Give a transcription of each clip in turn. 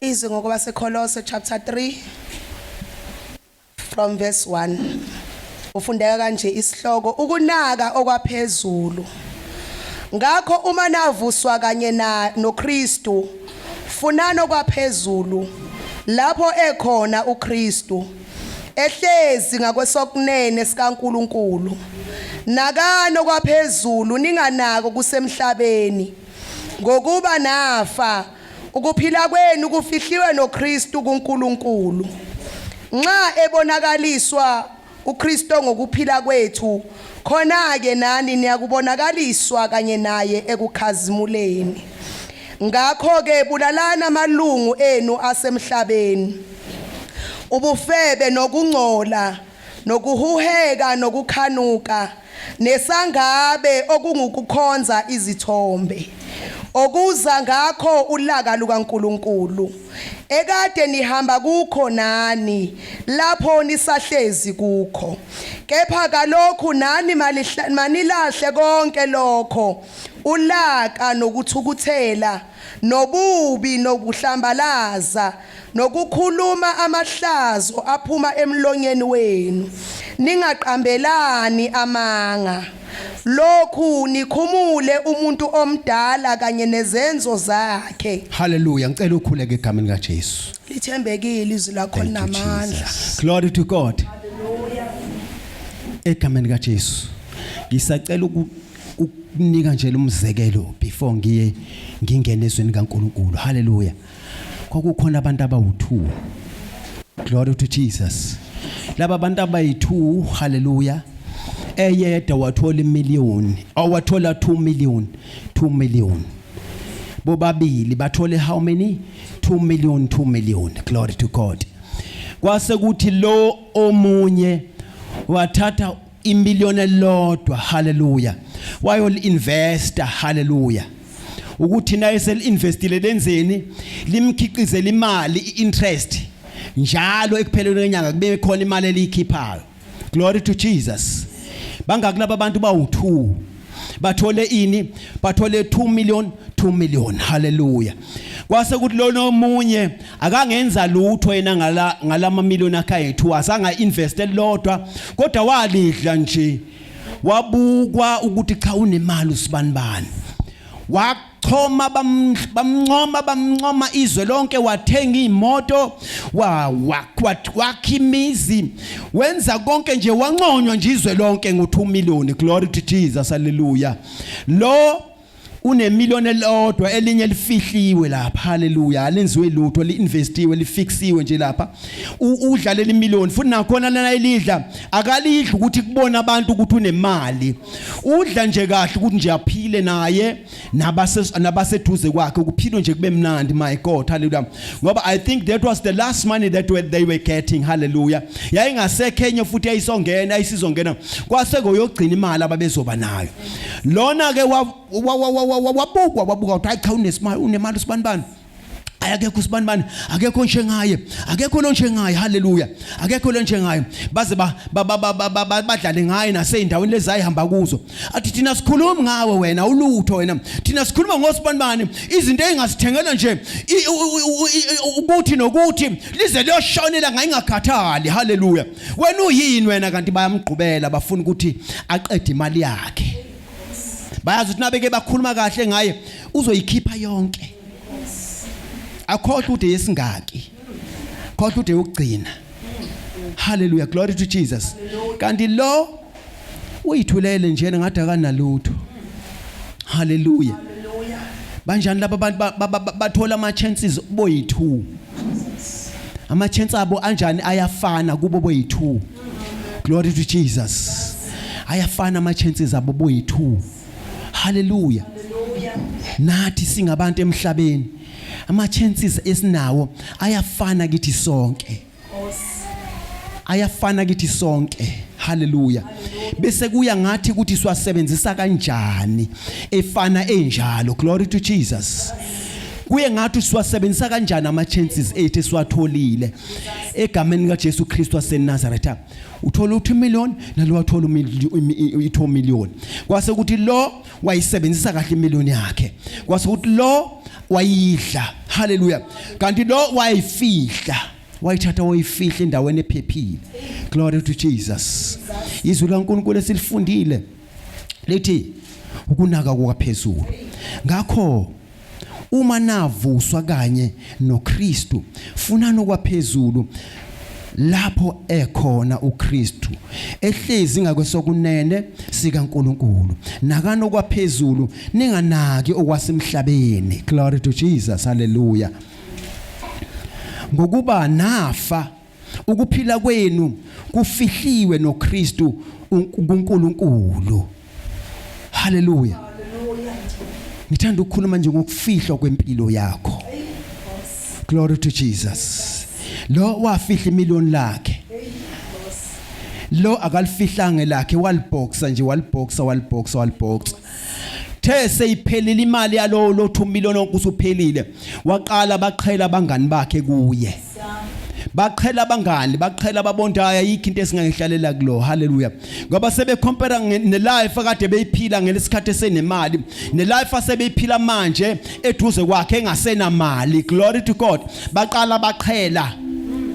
Izwi ngokwaseKolose chapter 3 from verse 1. Ufundeka kanje isihloko ukunaka okwaphezulu. Ngakho uma navuswa kanye na noKristu funani okwaphezulu lapho ekhona uKristu ehlezi ngakwesokunene sikaNkuluNkulu. Nakani okwaphezulu ninganako kusemhlabeni ngokuba nafa Ukuphila kwenu kufihliwe noKristu kuNkulunkulu. Nxa ebonakaliswa uKristu ngokuphila kwethu, khona-ke nani niyakubonakaliswa kanye naye ekukhazimuleni. Ngakho-ke bulalani amalungu enu asemhlabeni, ubufebe nokungcola nokuhuheka nokukhanuka nesangabe okungukukhonza izithombe okuza ngakho ulaka lukaNkuluNkulu ekade nihamba kukho nani lapho nisahlezi kukho kepha kalokhu nani manilahle konke lokho ulaka nokuthukuthela nobubi nokuhlambalaza nokukhuluma amahlazo aphuma emlonyeni wenu ningaqambelani amanga lokhu nikhumule umuntu omdala kanye nezenzo zakhe. Hallelujah, ngicela ukhuleke egameni kaJesu. Lithembekile izwi lakho linamandla. Glory to God. Egameni kaJesu. Ngisacela ukunika nje lomzekelo before ngiye ngingene ezweni kaNkuluNkulu. Hallelujah. Kwakukhona abantu abawu2. Glory to Jesus. Laba bantu abayi2, hallelujah. Eyedwa wathola imillion, awathola 2 million, 2 million. Bobabili bathole how many? 2 million, 2 million. Glory to God. Kwase kuthi lo omunye wathatha imillion elodwa, hallelujah. Wayol investor, hallelujah. Ukuthi naye sel-investile lenzeni limkhiqizele imali i-interest njalo ekupheleni kwenyanga kube khona imali eliyikhiphayo. Glory to Jesus. Bangaki laba bantu? Bawu2. Bathole ini? Bathole 2 million, 2 million. Hallelujah. Kwase kuthi lona omunye akangenza lutho yena ngala ngalama million akhe ayi2, azange invest elodwa, kodwa walidla nje, wabukwa ukuthi cha, unemali usibanibani, wachoma, bamncoma, bamncoma izwe lonke, wathenga imoto, wakha imizi, wenza konke nje, wanconywa nje izwe lonke ngo2 million. Glory to Jesus, hallelujah. Lo unemillion elodwa, elinye lifihliwe lapha, haleluya, alenziwe lutho, liinvestiwe, lifixiwe nje lapha. Udla leli million futhi nakhona lana elidla akalidli ukuthi kubona abantu ukuthi unemali, udla nje kahle ukuthi nje aphile naye nabase nabaseduze kwakhe, ukuphilwe nje kube mnandi. My God, hallelujah. Ngoba I think that was the last money that they were getting, hallelujah. Yayingasekho enye futhi yayisongena, ayisizongena, kwase koyogcina imali ababezoba nayo. Lona ke wabukwa, wabuka ukuthi hayi cha, unesimali, unemali usibanibani, akekho usibanibani, akekho njengaye, akekho lo njengaye, haleluya, akekho lo njengaye. Baze badlale ngaye naseyindaweni lezi ayihamba kuzo, athi thina sikhuluma ngawe wena ulutho wena, thina sikhuluma ngosibanibani, izinto engasithengela nje ukuthi nokuthi lize liyoshonela ngayingakhathali, haleluya, wena uyini wena? Kanti bayamgqubela, bafuna ukuthi aqede imali yakhe. Bayazi ukuthi nabeke bakhuluma kahle ngaye uzoyikhipha yonke, akhohlwe ukuthi yesingaki, khohlwa ukuthi yokugcina. Hallelujah, glory to Jesus. Kanti lo uyithulele nje ngathi akanalutho. Hallelujah. Banjani laba bantu? Bathola ama chances boyi2. Ama chance abo anjani? Ayafana kubo boyi2. Glory to Jesus. Ayafana ama chances abo boyi2. Hallelujah. Nathi singabantu emhlabeni, ama chances esinawo ayafana kithi sonke, ayafana kithi sonke. Haleluya. Bese kuya ngathi ukuthi siwasebenzisa kanjani efana enjalo. Glory to Jesus. Kuye ngathi siwasebenzisa kanjani ama chances ethu esiwatholile egameni likaJesu Kristu waseNazaretha. Uthola u2 million nalo wathola u2 million. Kwase ukuthi lo wayisebenzisa kahle imillion yakhe. Kwase ukuthi lo wayidla. Hallelujah. Kanti lo wayifihla. Wayithatha wayifihla endaweni ephephile. Glory to Jesus. Izwi laNkulunkulu esilifundile lithi ukunaka kwaphezulu. Ngakho uma navuswa kanye noKristu, funani okwaphezulu lapho ekhona uKristu ehlezi ngakwesokunene sikaNkuluNkulu. Nakani okwaphezulu, ninganaki okwasemhlabeni. Glory to Jesus. Hallelujah. Ngokuba nafa, ukuphila kwenu kufihliwe noKristu kuNkulunkulu. Haleluya. Ngithanda ukukhuluma nje ngokufihlwa kwempilo yakho. Glory to Jesus. Lo wafihla imillion lakhe. Lo akalifihlanga lakhe, waliboxa nje, waliboxa, waliboxa, waliboxa. The seyiphelile imali yalowo lo 2 million onke usuphelile. Waqala baqhela abangani bakhe kuye. Baqhela abangani, baqhela babonda ayikho into esingangihlalela kulo. Hallelujah. Ngoba sebe compare ne life akade beyiphila ngelesikhathi esenemali, ne life asebeyiphila manje eduze kwakhe engasenamali. Glory to God. Baqala baqhela.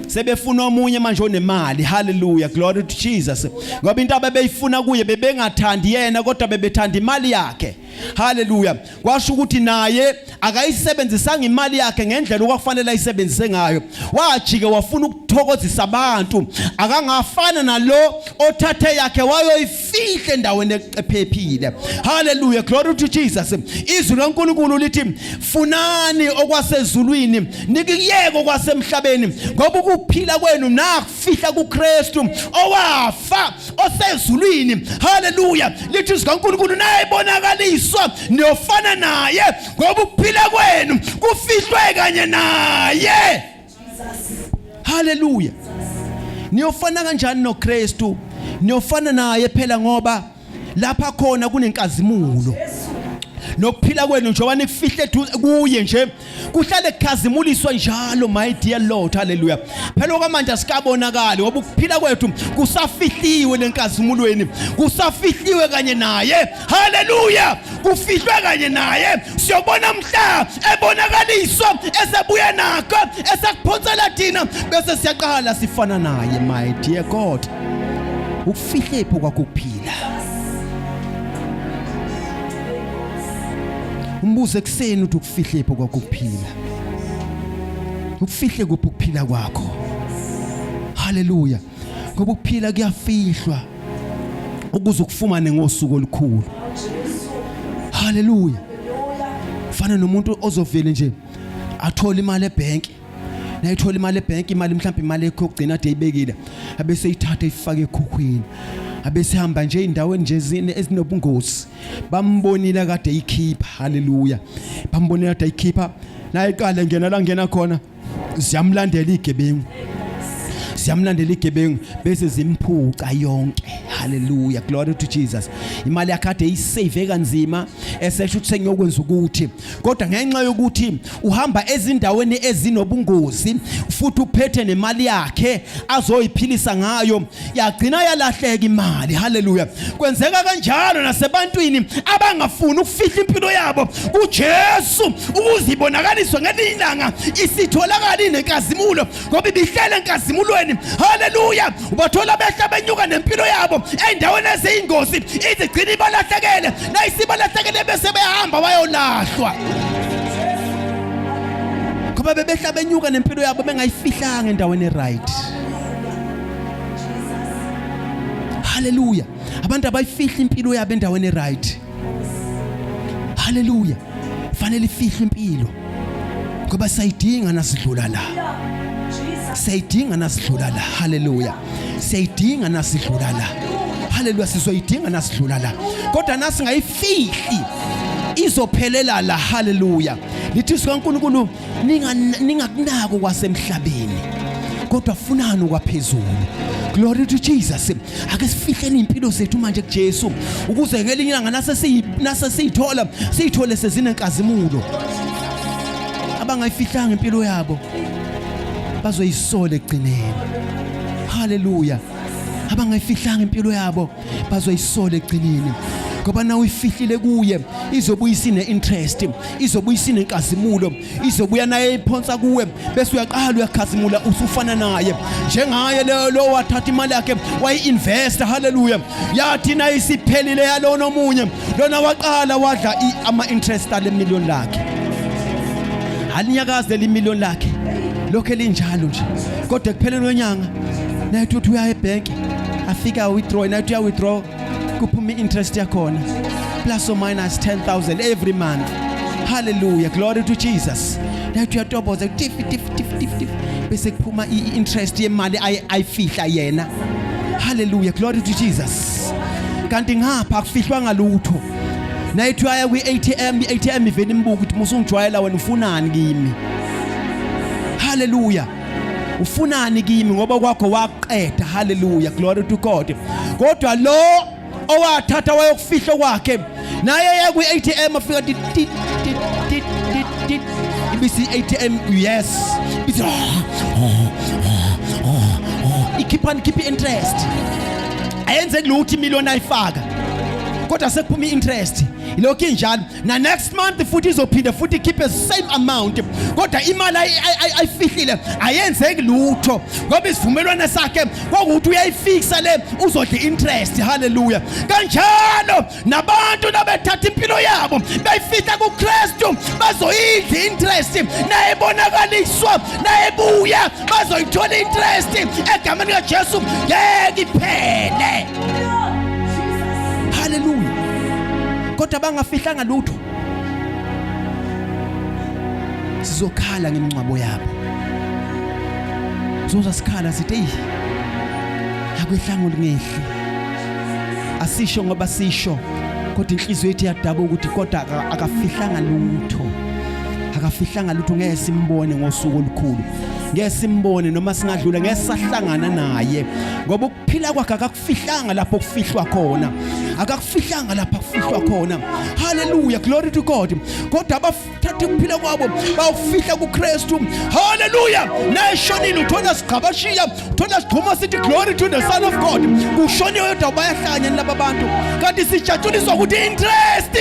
Sebefuna omunye manje onemali. Hallelujah. Glory to Jesus. Ngoba into abebeyifuna kuye bebengathandi yena kodwa bebethanda imali yakhe. Hallelujah. Kwasho ukuthi naye akayisebenzisanga imali yakhe ngendlela okwakufanele ayisebenzise ngayo. Wajike wafuna ukuthokozisa abantu. Akangafana nalo othathe yakhe wayoyifihla endaweni ephephile. Hallelujah. Glory to Jesus. Izwi laNkulunkulu lithi funani okwasezulwini nikuyeke okwasemhlabeni, ngoba ukuphila kwenu nakufihla kuKristu owafa osezulwini. Haleluya. Lithi izwi kaNkulunkulu nayibonakaliswa niyofana naye, ngoba ukuphila kwenu kufihlwe kanye naye. Haleluya. Niyofana kanjani noKristu? Niyofana naye phela, ngoba lapha khona kunenkazimulo. Nokuphila kwenu njengoba nikufihle kuye nje kuhlale kukhazimuliswa njalo, my dear Lord. Haleluya. Phela okwamanje asikabonakali, ngoba ukuphila kwethu kusafihliwe lenkazimulweni, kusafihliwe kanye naye. Haleluya. Kufihlwe kanye naye. Siyobona mhla ebonakaliswa esebuya nakho esekuphonsela thina, bese siyaqala sifana naye, my dear God. Ukufihle pho kwakho ukuphila. Umbuzo ekuseni uthi ukufihle pho kwakho ukuphila. Ukufihle kuphi ukuphila kwakho? Haleluya. Ngoba ukuphila kuyafihlwa ukuze ukufumane ngosuku olukhulu. Haleluya. Fana nomuntu ozovele nje athole imali ebank. Nayithola imali ebank, imali mhlawumbe imali ekho yokugcina ade ibekile, abese ithatha ifake ekhukhwini, abese hamba nje endaweni nje ezinobungozi. Bambonile kade ikhipha. Haleluya. Bambonile kade ikhipha. Nayiqale ngena la ngena khona, ziyamlandela igebengu, ziyamlandela igebengu bese zimphuca yonke. Haleluya. Glory to Jesus. Imali yakhe ade isave kanzima, esesho ukuthi sengiyokwenza ukuthi, kodwa ngenxa yokuthi uhamba ezindaweni ezinobungozi futhi uphethe nemali yakhe azoyiphilisa ngayo, yagcina yalahleka imali. Haleluya. Kwenzeka kanjalo nasebantwini abangafuni ukufihla impilo yabo kuJesu ukuze ibonakaliswe ngelinye ilanga isitholakala inenkazimulo, ngoba ibihlele enkazimulweni. Haleluya. Ubathola behla benyuka nempilo yabo endaweni eziyingozi, izigcina ibalahlekele, nayisibalahlekele bese behamba bayolahlwa, ngoba bebehla benyuka nempilo yabo bengayifihlanga endaweni eright. Haleluya. Abantu abayifihla impilo yabo endaweni eright. Haleluya. Fanele ifihlwe impilo, ngoba sayidinga nasidlula la. Siyayidinga nasidlula la. Haleluya. Siyayidinga nasidlula la. Haleluya. Sizoyidinga nasidlula la, kodwa nasingayifihli izophelela la. Haleluya. Lithi sikaNkulunkulu ningakunako kwasemhlabeni, kodwa funani okwaphezulu. Glory to Jesus. Ake sifihleni impilo zethu manje kuJesu, ukuze ngelinye ilanga nase siyithola siyithole sezinenkazimulo. Abangayifihlanga impilo yabo bazoyisola ekugcineni. Haleluya. Abangayifihlanga impilo yabo bazoyisola ekugcineni. Ngoba na uyifihlile kuye izobuya isine interest, izobuya isine inkazimulo, izobuya naye iphonsa kuwe bese uyaqala uyakhazimula usufana naye. Njengaye lo wathatha imali yakhe wayi-invest, haleluya. Yathi naye isiphelile yalona omunye, lona waqala wadla ama-interest ale million lakhe. Alinyakazi leli million lakhe, lokho elinjalo nje. Kodwa ekupheleni kwenyanga naye uthi uya ebhenki afika withdraw, naye uya withdraw kuphuma i-interest yakhona plus or minus 10,000 every month. Hallelujah, glory to Jesus. Naye uyatoboza tifi tifi tifi tifi tifi bese kuphuma i-interest yemali ayifihla yena. Hallelujah, glory to Jesus. Kanti ngapha akufihlwanga lutho. Naye uyaya kwi-ATM, i-ATM ivele imbuka ukuthi musungijwayela wena ufunani kimi. Hallelujah. Ufunani kimi ngoba kwakho waqeda. Hallelujah, glory to God. Kodwa lo owathatha wayokufihla kwakhe naye eya kwi-ATM afika ti ti ti ti ti ti ibisi ATM, yes, ibisi ikhipha ikhipha interest ayenzeki lutho imillion ayifaka kodwa sekuphuma i-interest ilokhu injalo na next month futhi izophinde futhi ikhiphe same amount kodwa imali ayifihlile ayenzeki lutho ngoba isivumelwano sakhe kwakuthi uyayifixa le uzodla interest. Haleluya. Kanjalo nabantu nabethatha impilo yabo beyifihla kuKristu bazoyidla interest nayibonakaliswa nayebuya bazoyithola interest egameni kaJesu ngeke iphele. Haleluya. Kodwa bangafihlanga lutho, sizokhala ngemingcwabo yabo, sizoza sikhala sithi eyi akwehlanga olungehli. Asisho ngoba sisho, kodwa inhliziyo yethu iyadabuka ukuthi kodwa akafihlanga lutho, akafihlanga lutho. Ngeke simbone ngosuku olukhulu, ngeke simbone noma singadlula, ngeke sahlangana naye ngoba ukuphila kwakhe akakufihlanga lapho kufihlwa khona, akakufihlanga lapho kufihlwa khona. Hallelujah, glory to God. Kodwa abathatha ukuphila kwabo bawufihla kuKristu. Hallelujah. Nayeshonile uthola sigqabashiya, uthola sigxuma sithi glory to the Son of God. Kushoniwe kodwa bayahlanya laba bantu, kanti sijatshuliswa ukuthi interest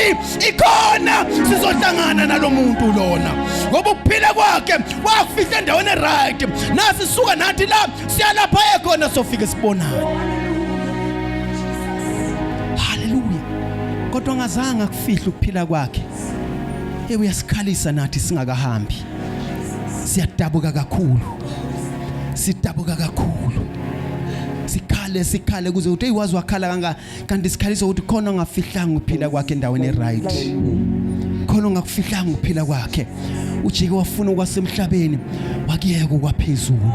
ikhona, sizohlangana nalomuntu lona ngoba ukuphila kwakhe wakufihla endaweni right. Nasi suka nathi la siyalapha ekhona sofike sibonane. Haleluya. Kodwa ngazange akufihle ukuphila kwakhe. Hey, uyasikhalisa nathi singakahambi, siyadabuka kakhulu, sidabuka kakhulu, sikhale sikhale kuze uthi eyiwazi wakhala kanga, kanti sikhalisa ukuthi khona ongafihlanga ukuphila kwakhe endaweni right, khona ongakufihlanga ukuphila kwakhe. Ujike wafuna okwasemhlabeni wakuyeka okwaphezulu.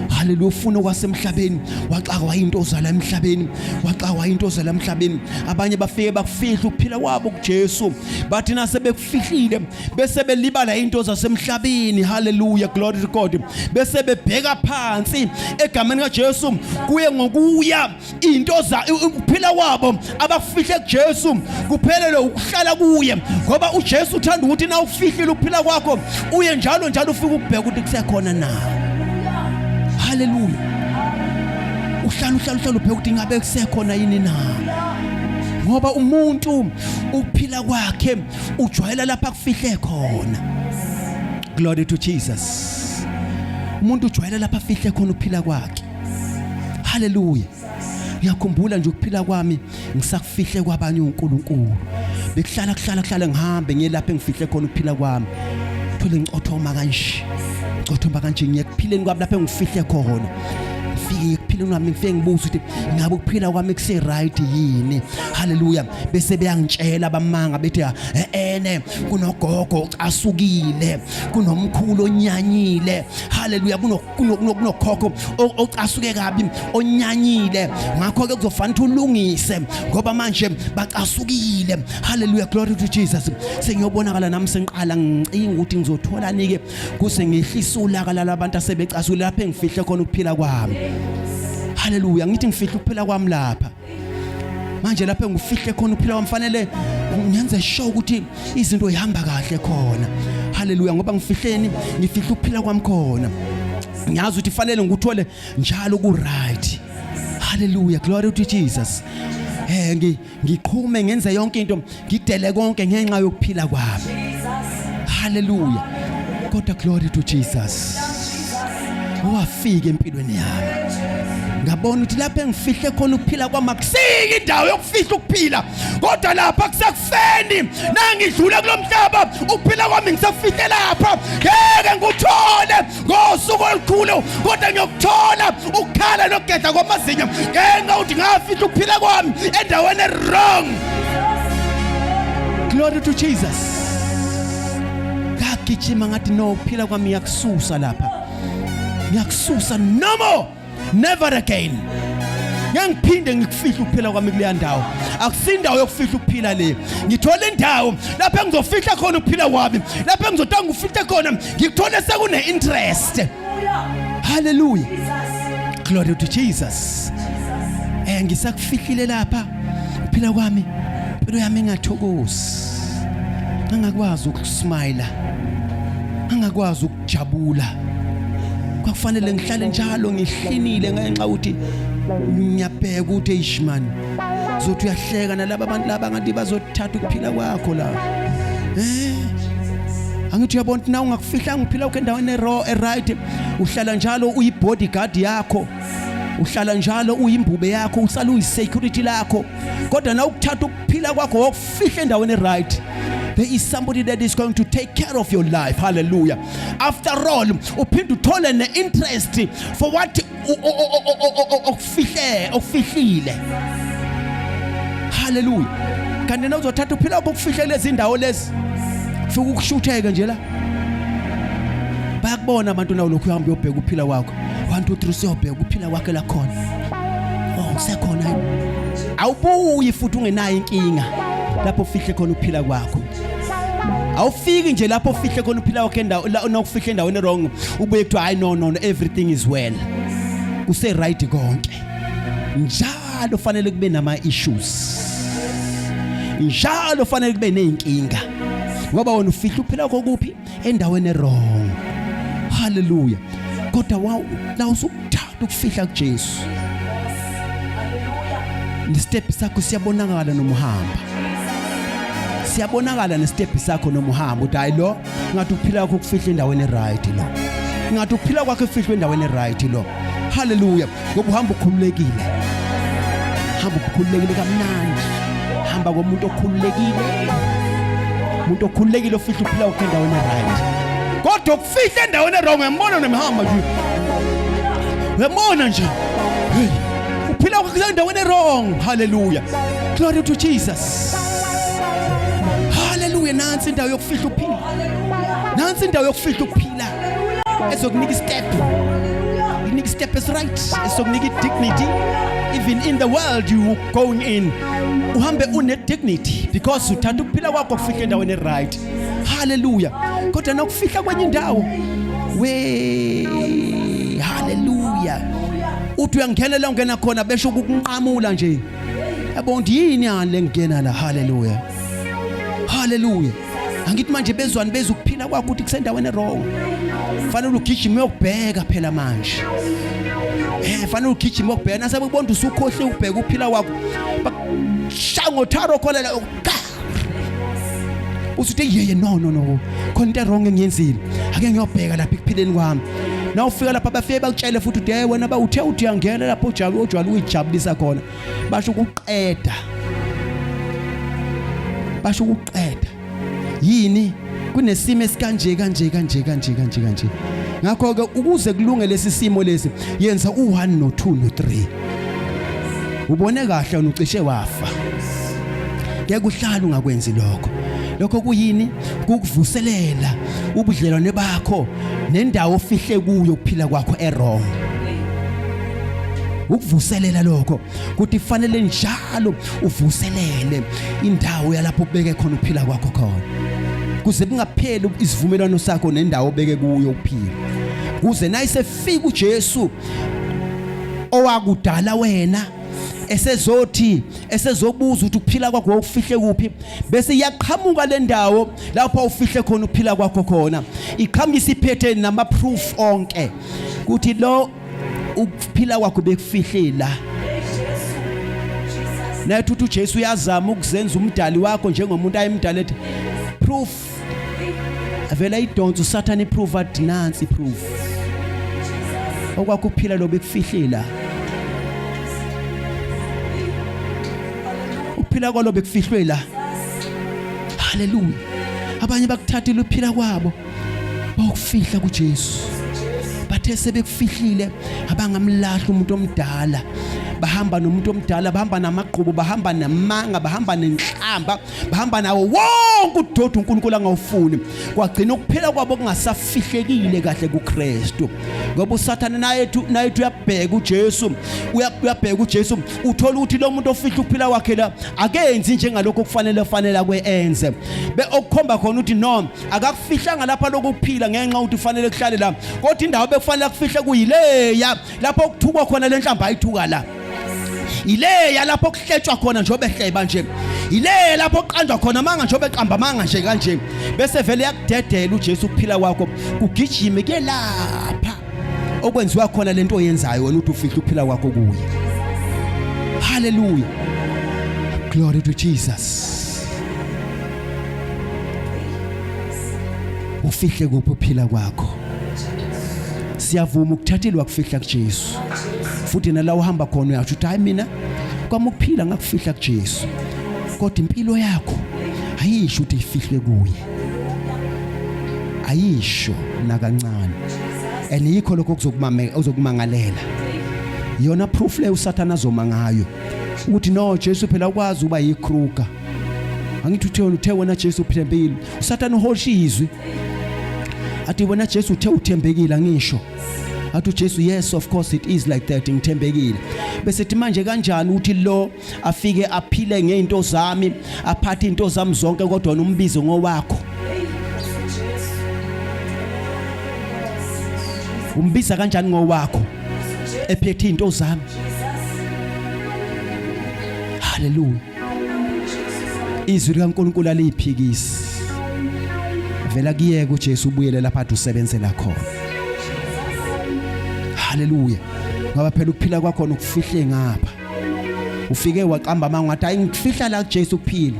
Haleluya. Ufuna okwasemhlabeni waxakwa into ozala emhlabeni, waxakwa into ozala emhlabeni. Abanye bafike bakufihla ukuphila kwabo kuJesu, bathi nase bekufihlile bese belibala into zasemhlabeni. Haleluya, glory to God. Bese bebheka phansi egameni kaJesu, kuye ngokuya into za ukuphila kwabo abakufihle kuJesu kuphelele ukuhlala kuye, ngoba uJesu uthanda ukuthi na ufihlile ukuphila kwakho uye njalo njalo ufike ukubheka ukuthi kusekhona na. Haleluya. Uhlala uhlala uhlala ubheka ukuthi ingabe kusekhona yini na, ngoba umuntu ukuphila kwakhe ujwayela lapha kufihle khona. Glory to Jesus. Umuntu ujwayela lapha afihle khona ukuphila kwakhe. Haleluya. Ngiyakhumbula nje ukuphila kwami ngisakufihle kwabanye uNkulunkulu. Bekuhlala kuhlala kuhlala ngihambe ngiye lapha engifihle khona ukuphila kwami. Thole ngicothoma kanje. Ngicothoma kanje ngiye kuphileni kwami lapha engifihle khona. Ngifike ekuphileni kwami ngifike ngibuza ukuthi ngabe ukuphila kwami kuse right yini. Haleluya. Bese beyangitshela bamanga bethi ene kunogogo ocasukile, kunomkhulu onyanyile. Haleluya. Kunokhokho ocasuke kabi onyanyile, ngakho ke kuzofanele ulungise ngoba manje bacasukile. Haleluya, glory to Jesus. Sengiyobonakala nami sengiqala ngicinga ukuthi ngizotholani ke kuse ngehlisa ulaka lalabantu asebecasukile lapha engifihle khona ukuphila kwami. Haleluya. Ngithi ngifihle ukuphila kwami lapha manje, lapha engifihle khona ukuphila kwami fanele ngenze sure ukuthi izinto ihamba kahle khona. Haleluya, ngoba ngifihleni, ngifihla ukuphila kwami khona. Ngiyazi ukuthi fanele ngikuthole njalo ku right. Haleluya, glory to Jesus. Eh ngiqhume ngenze yonke into, ngidele konke ngenxa yokuphila kwami. Haleluya. Kodwa glory to Jesus. Wafika empilweni yami. Ngabona ukuthi lapho engifihle khona ukuphila kwami akusiki indawo yokufihla ukuphila, kodwa lapha kusekufeni nangidlula kulomhlaba ukuphila kwami ngisafihle lapha, ngeke ngikuthole ngosuku olukhulu, kodwa ngiyokuthola ukukhala nokugedla kwamazinyo ngenxa ukuthi ngafihla ukuphila kwami endaweni wrong. Glory to Jesus. Ngagijima ngathi no, ukuphila kwami ngiyakususa lapha, ngiyakususa, no more, never again. Ngeke ngiphinde ngikufihle ukuphila kwami kuleya ndawo. Akusindawo yokufihla ukuphila le. Ngithola indawo lapho engizofihla khona ukuphila kwami, lapho engizotanga ngifihle khona, ngikuthole sekune interest. Hallelujah, glory to Jesus. Ngisakufihlile lapha ukuphila kwami, impilo yami ingathokozi, ngangakwazi ukusmile, ngangakwazi ukujabula. Kwakufanele ngihlale njalo ngihlinile ngenxa ukuthi ngiyabheka ukuthi eish man, uzothi uyahleka nalaba bantu laba ngathi bazothatha ukuphila kwakho la. Angithi uyabona ukuthi na ungakufihlanga uphila kwakho endaweni e-right, uhlala njalo uyi-bodyguard yakho, uhlala njalo uyimbube yakho, uhlala uyi-security lakho. Kodwa na ukuthatha ukuphila kwakho wokufihla endaweni e-right, there is somebody that is going to take care of your life. Hallelujah. After all, uphinde uthole ne-interest for what okufihle okufihlile. Hallelujah. Kanti na uzothatha uphila kwakho ukufihle lezi ndawo lezi, fika ukushutheke nje la, bayakubona abantu nawo lokhu uhamba uyobheka uphila kwakho. 1 2 3, siyobheka uphila kwakhe la khona. Oh, kusekhona yini? Awubuyi futhi ungenayo inkinga lapho ufihle khona uphila kwakho. Awufiki nje lapho ufihle khona uphila kwakho endawo la unokufihle endaweni wrong, ubuye kuthiwa hayi, no no no, everything is well, kuse right konke. Njalo fanele kube nama issues, njalo fanele kube nezinkinga, ngoba wena ufihla uphila kwakho kuphi? Endaweni wrong. Hallelujah. Kodwa la usukuthatha ukufihla kuJesu, nestep sakho siyabonakala noma uhamba, siyabonakala nestep sakho noma uhamba, uthi hayi, lo ngathi ukuphila kwakho kufihla endaweni right, lo ngathi ukuphila kwakho kufihlwe endaweni right lo. Hallelujah. Ngoba uhamba ukhululekile, hamba ukhululekile kamnandi, hamba komuntu okhululekile, umuntu okhululekile ofihla ukuphila kwakhe endaweni right. Kodwa ukufihla endaweni wrong, uyambona nemihamba nje, uyambona nje, hey, uphila kwakhe endaweni wrong. Hallelujah, glory to Jesus. Hallelujah. Nansi indawo yokufihla ukuphila, nansi indawo yokufihla ukuphila ezokunika istep, ikunika istep is right, ezokunika i-dignity even in the world you going in, uhambe une dignity because uthatha ukuphila kwakho kufihla endaweni right. Hallelujah. Kodwa nokufihla kwenye indawo, we hallelujah, uthi uyangena la ungena khona, besho ukukunqamula nje, yabo ukuthi yini yani lengena la. Hallelujah, hallelujah. Angithi manje bezwani, bezwa ukuphila kwakho ukuthi kusendaweni wrong, fanele ugijime uyokubheka phela manje. Fanele ugijime uyokubheka, nasebekubona usukhohle ukubheka ukuphila kwakho, bakushaya ngotharo khona la, usuthi yeye, no no no, khona into wrong engiyenzile, ake ngiyobheka lapha ekuphileni kwami. Na ufika lapha, bafike bakutshele futhi uthi hey wena, ba uthe uthi uyangena lapho ujabule, ojwayele ukuyijabulisa khona, basho ukuqeda, basho ukuqeda. Yini? Kunesimo esikanje kanje kanje kanje kanje kanje. Ngakho ke ukuze kulunge lesi simo lesi, yenza u1 no2 no3, ubone kahle wena ucishe wafa. Ngeke uhlale ungakwenzi lokho. Lokho kuyini? Kukuvuselela ubudlelwane bakho nendawo ofihle kuyo ukuphila kwakho e-wrong. Ukuvuselela lokho kuthi fanele njalo uvuselele indawo yalapho ubeke khona ukuphila kwakho khona, kuze kungapheli isivumelwano sakho nendawo obeke kuyo ukuphila, kuze nayisefika uJesu owakudala wena. Esezothi esezobuza ukuthi ukuphila kwakho wawufihle kuphi, bese iyaqhamuka le ndawo lapho ufihle khona ukuphila kwakho khona, iqhamuka isiphethe nama proof onke ukuthi lo ukuphila kwakho bekufihle la. Nathi uthi uJesu uyazama ukuzenza umdali wakho njengomuntu ayemdala, ethi proof avela idonsa uSathane, iproof athi nansi proof okwakho ukuphila lo bekufihle la, ukuphila kwalo bekufihlwe la. Haleluya. Abanye bakuthathile ukuphila kwabo bawukufihla kuJesu, bathe sebekufihlile abangamlahla umuntu omdala, bahamba nomuntu omdala, bahamba namagqubu, bahamba namanga, bahamba nenhlamba, bahamba nawo wonke udodi uNkulunkulu angawufuni. Kwagcina ukuphila kwabo kungasafihlekile kahle kuKristu, ngoba uSathane naye uyabheka uJesu, uyabheka uJesu, uthola ukuthi lo muntu ofihla ukuphila kwakhe la akenzi njengalokho okufanele fanele akwenze, be okukhomba khona ukuthi no, akakufihlanga lapha lokuphila ngenxa ukuthi ufanele kuhlale la, kodwa indawo bekufanele akufihle kuyileya lapho okuthukwa khona lenhlamba ayithuka la, ileya lapho kuhletshwa khona njengoba ehleba nje, ileya lapho kuqanjwa khona manga njengoba eqamba manga nje kanje, bese vele yakudedela uJesu ukuphila kwakho kugijime ke lapha okwenziwa khona lento oyenzayo wena uthi ufihla ukuphila kwakho kuye. Hallelujah, glory to Jesus. Ufihle kuphi uphila kwakho? Siyavuma ukuthathelwa kufihla kuJesu, futhi nala uhamba khona uyasho ukuthi hayi, mina kwami ukuphila ngakufihla kuJesu, kodwa impilo yakho ayisho ukuthi ifihlwe kuye, ayisho nakancane. And yikho lokho okuzokumame ozokumangalela, yona proof le uSathana azoma ngayo ukuthi no, Jesu phela ukwazi uba yikruger, angithi uthe wena Jesu uthembekile. uSathane uhosha izwi athi wena Jesu uthe uthembekile, angisho? Athi uJesu, yes, of course it is like that, ngithembekile. Bese thi manje kanjani ukuthi lo afike aphile ngeinto zami, aphathe into zami zonke, kodwa nombizo ngowakho? Umbiza kanjani ngowakho ephethe into zami? Haleluya. Izwi likaNkulunkulu aliyiphikisi. Vela kuyeke uJesu ubuyele lapha ade usebenzela khona. Haleluya. Ngoba phela ukuphila kwakho nokufihle ngapha, ufike waqamba amanga wathi hayi, ngifihla la kuJesu ukuphila.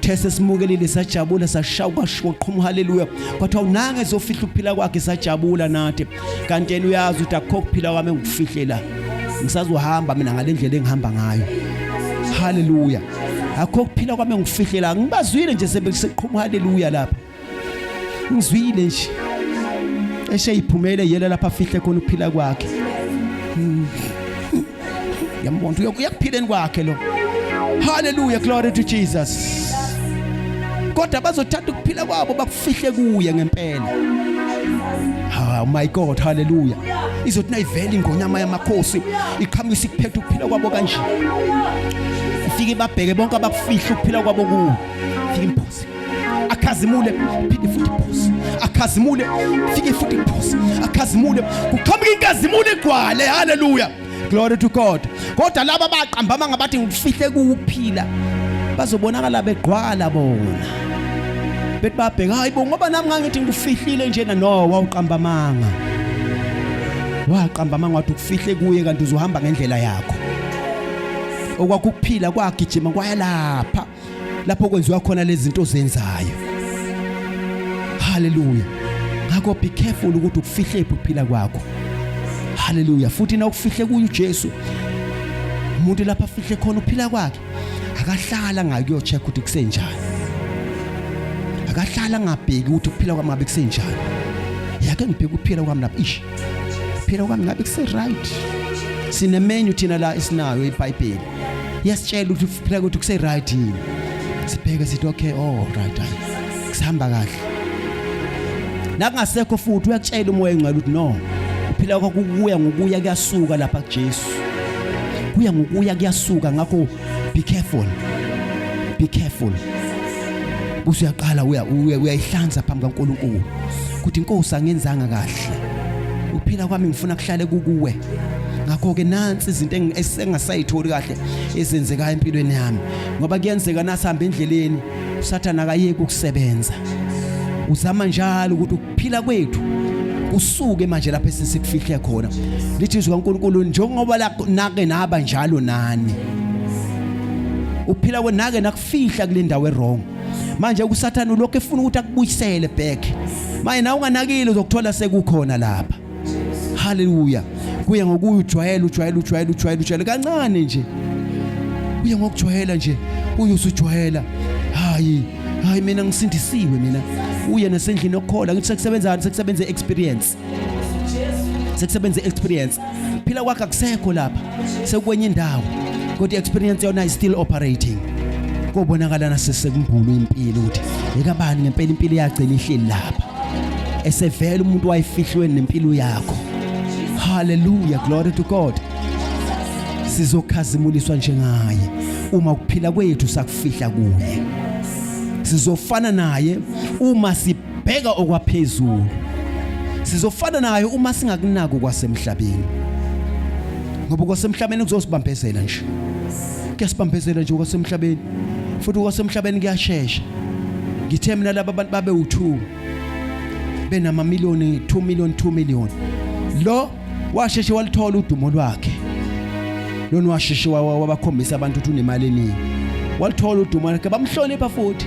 These simukelile, sajabula, sashaya kwaqhuma haleluya, kwathiwa unange ezofihla ukuphila kwakhe, sajabula nathi, kanti yena uyazi ukuthi akukho kuphila kwami engikufihle la, ngisazohamba mina ngalendlela engihamba ngayo. Haleluya. Akukho kuphila kwami engikufihle la. Ngibazwile nje sebeseqhuma haleluya lapha, ngizwile nje eshe iphumele yela lapha afihle khona ukuphila kwakhe. Ngiyambona uyakuphileni kwakhe lo. Haleluya, glory to Jesus. Kodwa bazothatha ukuphila kwabo bakufihle kuye ngempela. Oh my God, haleluya. Izothi nayivela ingonyama yamakhosi iqhamukisa ikuphethe ukuphila kwabo kanje, ifike babheke bonke abakufihla ukuphila kwabo kuwo, ifike imphose, akhazimule, phinde futhi phose, akhazimule, fike futhi phose, akhazimule, kuqhamuka inkazimulo igcwale. Haleluya, glory to God. Kodwa laba baqamba mangabathi ngikufihle kuphila, bazobonakala begqwala bona, bethi babheka, hayi bo, ngoba nami ngangithi ngikufihlile njena. No, wawuqamba amanga, waqamba amanga wathi ukufihle kuye, kanti uzohamba ngendlela yakho. Okwakho ukuphila kwagijima kwaya lapha lapho kwenziwa khona lezi zinto ozenzayo. Haleluya. Ngakho be careful ukuthi ukufihle ukuphila kwakho. Haleluya. Futhi na ukufihle kuye uJesu, umuntu lapha afihle khona ukuphila kwakhe, akahlala ngakuyocheck ukuthi kusenjani, akahlala ngabheki ukuthi ukuphila kwami ngabe kusenjani. Yake ngibheke ukuphila kwami lapha, ish, phila kwami ngabe kuse right. Sine menu thina la esinayo, iBhayibheli iyasitshela ukuthi phila ukuthi kuse right yini. Sibheke sithi okay, oh right, hayi, kusihamba kahle. Nakungasekho futhi uyakutshela uMoya oNgcwele ukuthi no, uphila kwakho kuya ngokuya kuyasuka lapha kuJesu, kuya ngokuya kuyasuka. Ngakho be careful, be careful. Usuyaqala uyayihlanza phambi kaNkulunkulu ukuthi inkosi, angenzanga kahle, uphila kwami ngifuna kuhlale kukuwe. Ngakho ke nansi izinto engasayitholi kahle ezenzekayo empilweni yami, ngoba kuyenzeka nasihamba endleleni uSathana akayeki ukusebenza, uzama njalo ukuthi ukuphila kwethu kusuke manje lapho esisikufihle khona. Lithi izwi kaNkulunkulu, njengoba nake naba njalo nani, uphila kwenake nakufihla kule ndawo e-wrong. Manje uSathane ulokhu efuna ukuthi akubuyisele back. Manje nawe unganakile uzokuthola sekukhona lapha. Haleluya. Kuye ngokuya ujwayela, ujwayela, ujwayela, ujwayela, ujwayela kancane nje. Uye ngokujwayela nje, uye usujwayela. Hayi, hayi, mina ngisindisiwe mina. Uye nasendlini yokukholwa, ngithi sekusebenzani, sekusebenze experience. Sekusebenze experience. Phila kwakhe akusekho lapha, sekwenye indawo. Kodwa experience yona is still operating. Kobonakala nasesekumbulu impilo ukuthi ekabani ngempela impilo yagcina ihleli lapha. Esevela umuntu wayefihlwe nempilo yakho. Hallelujah, glory to God. Sizokhazimuliswa njengaye uma ukuphila kwethu sakufihla kuye. Sizofana naye uma sibheka okwaphezulu. Sizofana naye uma singakunaki kwasemhlabeni, ngoba kwasemhlabeni kuzosibambezela nje, kuyasibambezela nje kwasemhlabeni, futhi kwasemhlabeni kuyashesha. Ngithe mina laba bantu babe u2 benamamiliyoni, 2 million, 2 million. Lo washeshe walithola udumo lwakhe, lona washeshe wabakhombisa abantu ukuthi unemali eningi, walithola udumo lwakhe, bamhlonipha futhi.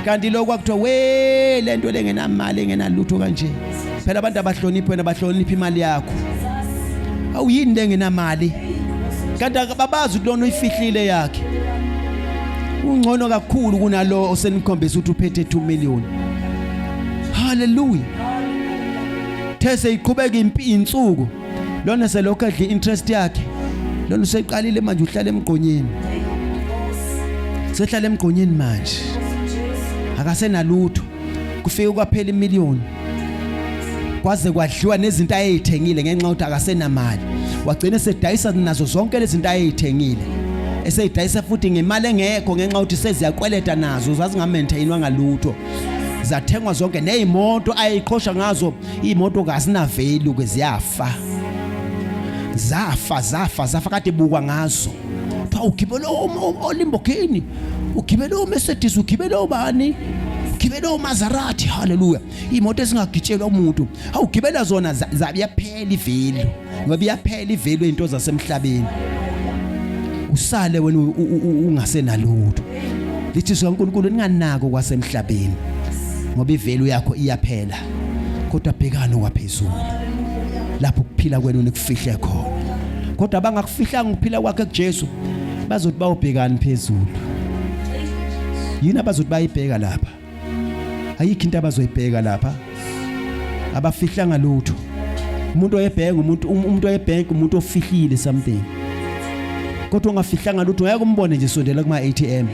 Kanti lo kwakuthiwa we lento lengenamali, engenalutho kanje. Phela abantu abahloniphi wena, bahlonipha imali yakho. Awuyini lengenamali? Kanti ababazi ukuthi lona uyifihlile yakhe, ungcono kakhulu kunalo osenikhombisa ukuthi uphethe 2 million. Haleluya. These iqhubeka impi insuku, lona selokhu edla interest yakhe, lona useqalile manje uhlala emgqonyeni, sehlala emgqonyeni manje, akasenalutho. Kufike kwaphela imiliyoni, kwaze kwadliwa nezinto ayeyithengile ngenxa yokuthi akasenamali. Wagcina esedayisa nazo zonke lezi zinto ayeyithengile, eseyidayisa futhi ngemali engekho ngenxa yokuthi seziyakweleta nazo, zazingamaintainwa ngalutho, zathengwa zonke. Nezimoto ayeyiqhosha ngazo, imoto kazina value ke, ziyafa, zafa, zafa, zafa. Kade bukwa ngazo, kuthiwa ugibele oLamborghini, ugibele oMercedes, ugibele obani, ugibele oMaserati. Haleluya. Imoto ezingagitshelwa umuntu, awugibela zona, zayaphela ivalue, ngoba iyaphela ivalue into zasemhlabeni, usale wena ungasenalutho. Lithi izwi kaNkulunkulu, ninganako kwasemhlabeni, ngoba ivalue yakho iyaphela, kodwa bhekani okwaphezulu, lapho ukuphila kwenu nikufihle khona. Kodwa abangakufihlanga ukuphila kwakhe kuJesu bazothi bawubhekani phezulu? Yini abazothi bayibheka lapha? Ayikho into abazoyibheka lapha, abafihlanga lutho. Umuntu oyebhenka, umuntu oyebhenka, umuntu ofihlile something, kodwa ongafihlanga lutho ngeke umbone nje sondela kuma ATM,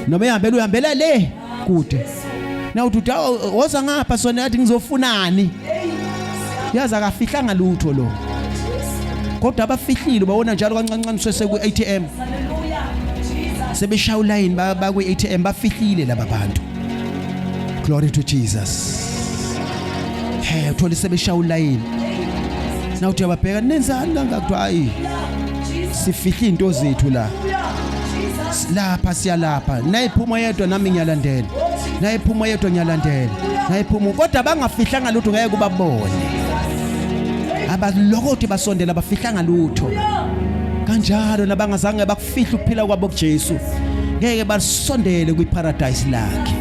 noma ehambela, uhambela le kude. Na uthi woza ngapha sona, athi ngizofunani? Yazi akafihlanga lutho lo. Kodwa abafihlile babona njalo kancane sese ku ATM, sebeshaya ulayini bakwi ATM, bafihlile laba bantu. Glory to Jesus. Hey, uthola sebeshaya ulayini, na uthi uyababheka, nenzani kangaka? Kuthiwa hayi, sifihle into zethu la, lapha siyalapha, nayiphuma yedwa nami ngiyalandela, nayiphuma yedwa ngiyalandela, nayiphuma. Kodwa bangafihlanga lutho, ngeke ubabone, abalokothi basondela, bafihlanga lutho. Kanjalo nabangazange bakufihle ukuphila kwabo kuJesu ngeke basondele kwiparadise lakhe,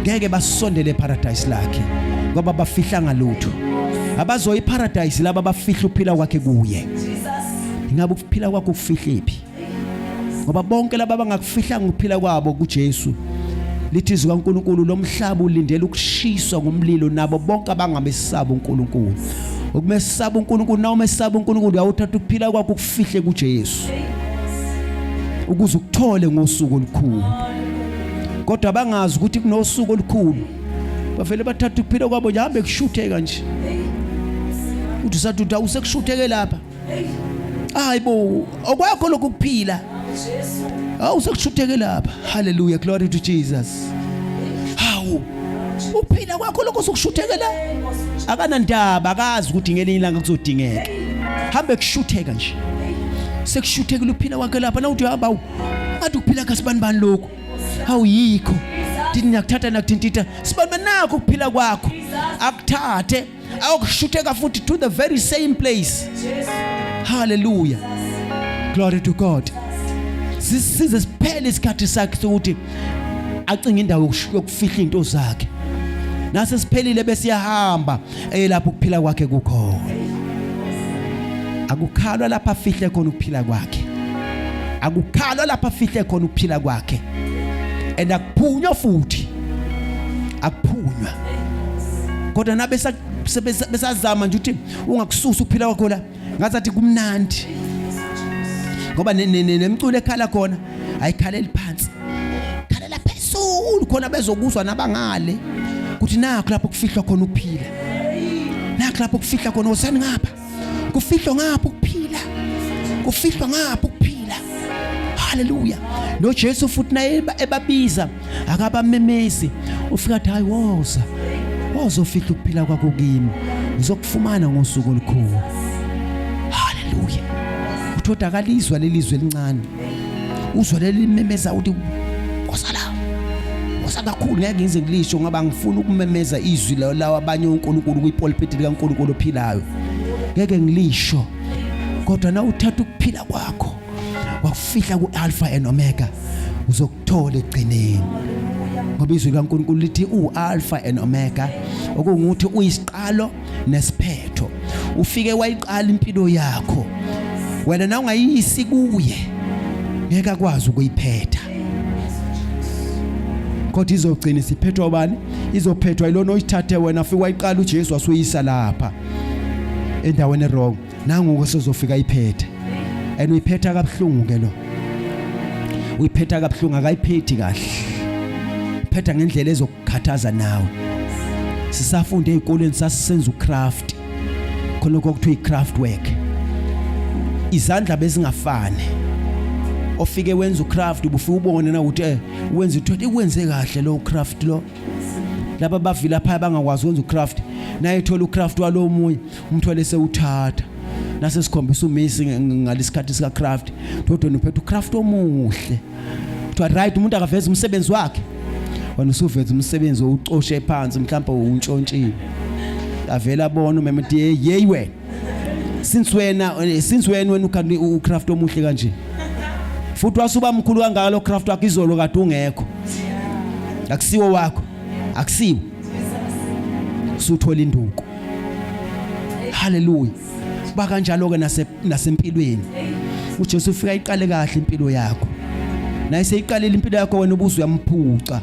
ngeke basondele eparadise lakhe, ngoba bafihlanga lutho. Abazoya iparadise laba bafihla ukuphila kwakhe kuye. Ingabe ukuphila kwakho kufihlephi? Ngoba bonke laba abangakufihlanga ukuphila kwabo kuJesu, lithi izwi kaNkulunkulu, lomhlaba ulindele ukushiswa ngomlilo nabo bonke abangamesaba uNkulunkulu. Ukumesaba uNkulunkulu, na umesaba uNkulunkulu, uyawuthatha ukuphila kwakho ukufihle kuJesu ukuze ukuthole ngosuku olukhulu. Kodwa bangazi ukuthi kunosuku olukhulu, bavele bathatha ukuphila kwabo nje, hambe kushutheka nje. Uthi usathi uthi awusekushutheke lapha, hayi bo, okwakho lokhu kuphila awusekushutheke lapha. Hallelujah, glory to Jesus. Hawu, ukuphila kwakho lokho sokushutheke la. Akanandaba, akazi ukuthi ngelinye ilanga kuzodingeka. Hambe kushutheka nje. Sekushuthekile uphila kwakhe lapha nawuthi hamba ngathi ukuphila kasibani bani lokho. Awuyikho. Ndithi ngiyakuthatha nakuthintitha. Sibani nakho ukuphila kwakho. Akuthathe ayokushutheka futhi to the very same place. Hallelujah. Glory to God. Size siphele isikhathi sakhe sokuthi acinge indawo yokufihla into zakhe. Nase siphelile bese iyahamba elapho ukuphila kwakhe kukhona. Akukhalwa lapha afihle khona ukuphila kwakhe. Akukhalwa lapha afihle khona ukuphila kwakhe. And akuphunywa futhi. Akuphunywa. Kodwa nabe besazama nje ukuthi ungakususa ukuphila kwakho la ngazathi kumnandi. Ngoba nemculo ekhala khona ayikhaleli phansi. Khalela phezulu khona bezokuzwa nabangale ukuthi nakho lapho kufihlwa khona ukuphila. Nakho lapho kufihlwa khona wosani ngapha. Kufihlwa ngapha ukuphila. Kufihlwa ngapha ukuphila. Haleluya. NoJesu futhi naye ebabiza akabamemezi. Ufika athi hayi woza. Woza ufihla ukuphila kwakho kimi. Ngizokufumana ngosuku olukhulu. Haleluya. Uthoda akalizwa lelizwe elincane. Uzwa leli limemeza uthi woza la. Woza kakhulu ngeke ngize ngilisho ngoba ngifuna ukumemeza izwi lawa abanye uNkulunkulu kwipulpit likaNkulunkulu ophilayo. Ngeke ngilisho. Kodwa na uthatha ukuphila kwakho wakufihla ku-Alpha and Omega uzokuthola ekugcineni. Ngoba izwi likaNkulunkulu lithi u-Alpha and Omega okungukuthi uyisiqalo nesiphetho. Ufike wayiqala impilo yakho. Wena na ungayisi kuye ngeke akwazi ukuyiphetha. Kodwa izogcina isiphethwa ubani? Izophethwa yilona oyithathe wena afike wayiqala uJesu wasuyisa lapha endaweni wrong. Nangu ke sozofika iphethe. And uyiphetha kabuhlungu ke lo. Uyiphetha kabuhlungu akayiphethi kahle. Phetha ngendlela ezokukhathaza nawe. Sisafunda ezikoleni sasisenza ucraft. Khona lokho okuthiwa icraft work. Izandla bezingafani. Ofike wenza ucraft ubufike ubone na ukuthi eh wenza uthothi ikwenze kahle lo craft lo. Laba bavila phaya bangakwazi ukwenza ucraft. Naye ethola ucraft walo munye umthwale sewuthatha. Nase sikhombisa umisi ngalesikhathi sika craft. Todwa uphethe ucraft omuhle. Kuthiwa right umuntu akaveza umsebenzi wakhe. Wena usuveza umsebenzi owucoshe phansi mhlawumbe uwuntshontshile. Avela abona umema uthi hey hey wena. Since wena since wena wena ukanti ucraft omuhle kanje. Futhi wasuba mkhulu kangaka lo craft wakho izolo kade ungekho. Akusiwo wakho. Akusiwo. Usuthola induku. Hallelujah. Kuba kanjalo ke nase nasempilweni. uJesu ufika iqale kahle impilo yakho. Naye seyiqalile impilo yakho wena ubuze uyamphuca.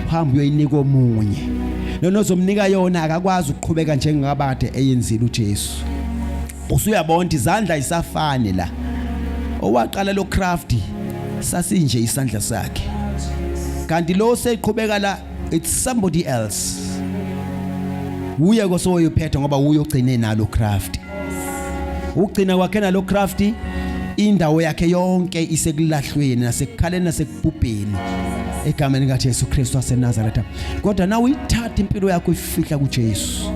Uhamba uyoyinika omunye. Lona ozomnika yona akakwazi ukuqhubeka njengabade eyenzile uJesu. Usuyabona izandla isafani la. Owaqala lo craft sasinje isandla sakhe. Kanti lo seqhubeka la it's somebody else. Uye kosoyophetha ngoba uye ogcine nalo craft. Ugcina kwakhe nalo craft indawo yakhe yonke isekulahlweni nasekukhaleni nasekubhubheni egameni likaJesu Kristu waseNazaretha. Kodwa na uyithatha impilo yakho uyifihla kuJesu.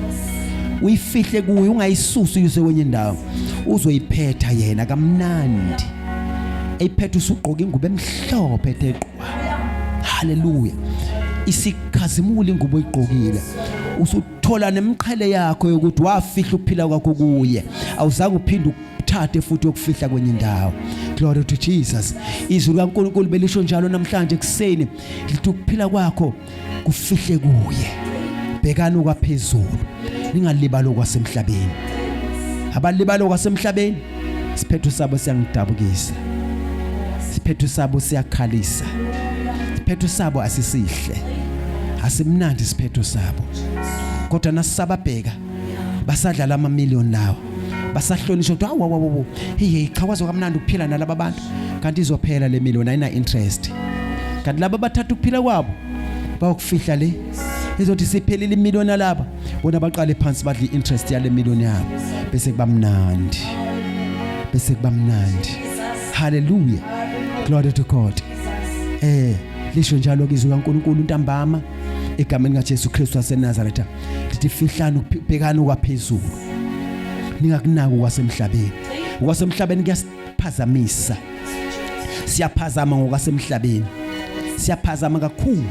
Uyifihle kuye ungayisusi uyise kwenye indawo. Uzoyiphetha yena kamnandi. Eyiphetha usugqoka ingubo emhlophe ethe qwa. Haleluya. Isikhazimula ingubo oyigqokile. Usuthola nemiqhele yakho yokuthi wafihla ukuphila kwakho kuye. Awuzange uphinde uthathe futhi yokufihla kwenye indawo. Glory to Jesus. Izwi likaNkulunkulu belisho njalo namhlanje ekuseni lithi ukuphila kwakho kufihle kuye. Bhekani okwaphezulu. Ningalibali okwasemhlabeni. Abalibali okwasemhlabeni isiphetho sabo siyangidabukisa. Isiphetho sabo siyakhalisa. Isiphetho sabo asisihle. Asimnandi isiphetho sabo. Kodwa nasisababheka basadlala ama million lawa. Basahlonishwa ukuthi awu awu hey hey cha kwaze kamnandi ukuphila nalaba bantu. Kanti izophela le million ayina interest. Kanti laba bathatha ukuphila kwabo bayokufihla le. Izothi siphelile imillion laba bona baqale phansi badle interest yale million yabo bese kuba mnandi. Bese kuba mnandi. Hallelujah. Glory to God. Lisho njalo ke izwi kaNkulunkulu ntambama egameni kaJesu Kristu waseNazaretha. Lithi fihlani ubhekani okwaphezulu. Ningakunaki okwasemhlabeni. Okwasemhlabeni kuyasiphazamisa. Siyaphazama ngokwasemhlabeni. Siyaphazama kakhulu.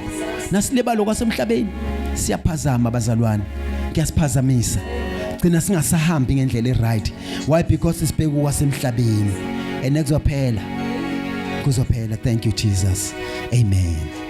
Nasilibala okwasemhlabeni siyaphazama bazalwane. Kuyasiphazamisa. Gcina singasahambi ngendlela eright. Why? Because sibheka okwasemhlabeni. And kuzophela. Kuzophela. Thank you Jesus. Amen.